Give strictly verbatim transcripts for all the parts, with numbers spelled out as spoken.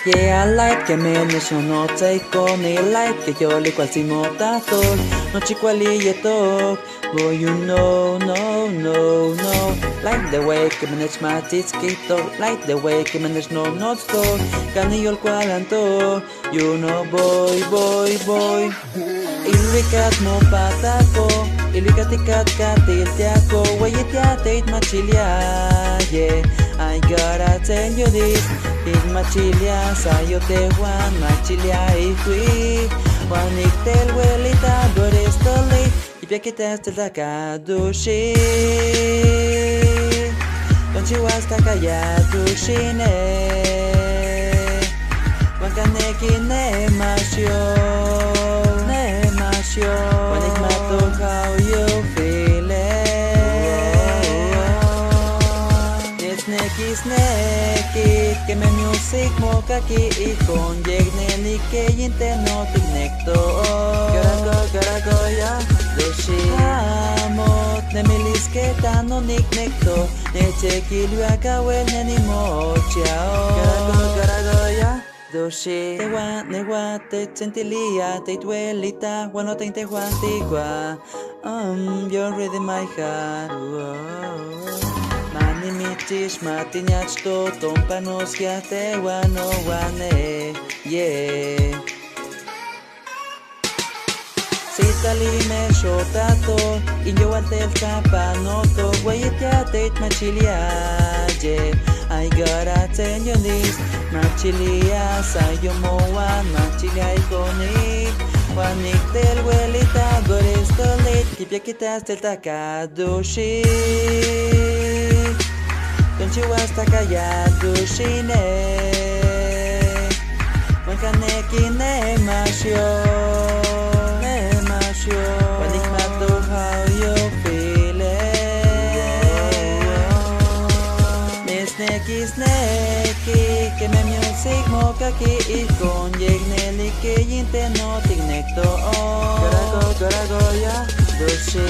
Ye a laet ke menes no no tseiko ne laet ke yoli kual simo tato. No tsi kuali ye to. Bo you know, no, no, no. Like the way ke menes ma tits kito. Like the way ke menes no no to. Kani yol kualanto. You know, boy, boy, boy. Iluikat mo patako, iluikat ikat kat iltiako, wayitiateit machilia, yeah. I gotta tell you this, ik machilia, sa yo te wan machilia ikui, wan iktel welita, but it's too late. Ipiakitas teltaka dushi. Don't you ask taka ya dushi ne. Wan kaneki ne masio. Ne masio. Wan ik mato how you feel it. Sneki, sneki, ke me music mo kaki ikon yek ne ni ke yinte no tik nekto. Karago, karago ya, dushi. Amot ne milis ke tano nik nekto. Ne teki lua kawel ne ni mo chao. Karago, karago ya, dushi. Te wan, ne wan, te sentilia, te tuelita, wano te te wan tikua. Um, you're reading my heart. Whoa. Mani mi tis, mati nyats to, tom panos kia te wano wane. Yeah. Sitali me shotato, inyo watel kapanoto, wayitiateit machilia, yeah. I gotta tell you this, machilia, sa yo mo wan, machilia ikoni, wan iktel welita, but it's too late, kipia kitas tel taka dushi. Don't you ask taka ya dushi ne. Wan kaneki ne masio. Ne masio. Wan ik mato how you feel it. Sneki, sneki, ke me music mo kaki ikon yek ne ni ke yinte no tik nekto. Karago, karago ya, dushi.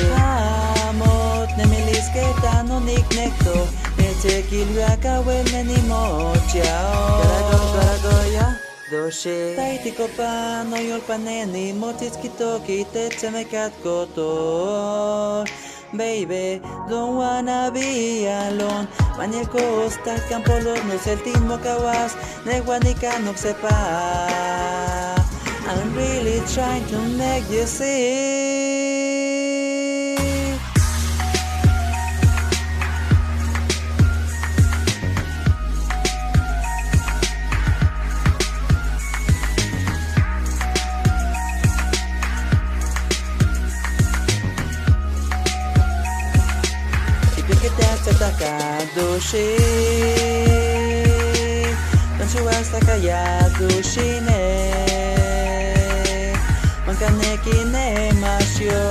Amot ne milis ke tano nik nekto. Ne teki lua kawel ne ni mo chao. Karago, karago ya, dushi. Taiti kopa no yol paneni mo tits kito kite tsemekat koto. Baby, don't wanna be alone. Manye kosta kampo lo no seltin mo kawas. Ne wani kanok sepa. I'm really trying to make you see. Ipi ke te asa taka dushi. Don't you ask taka ya dushi ne. Wan kaneki ne masio.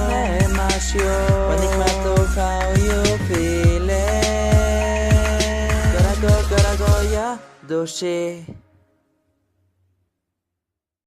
Ne masio. Wan ik mato how you feel it. Karago, karago ya. Dushi.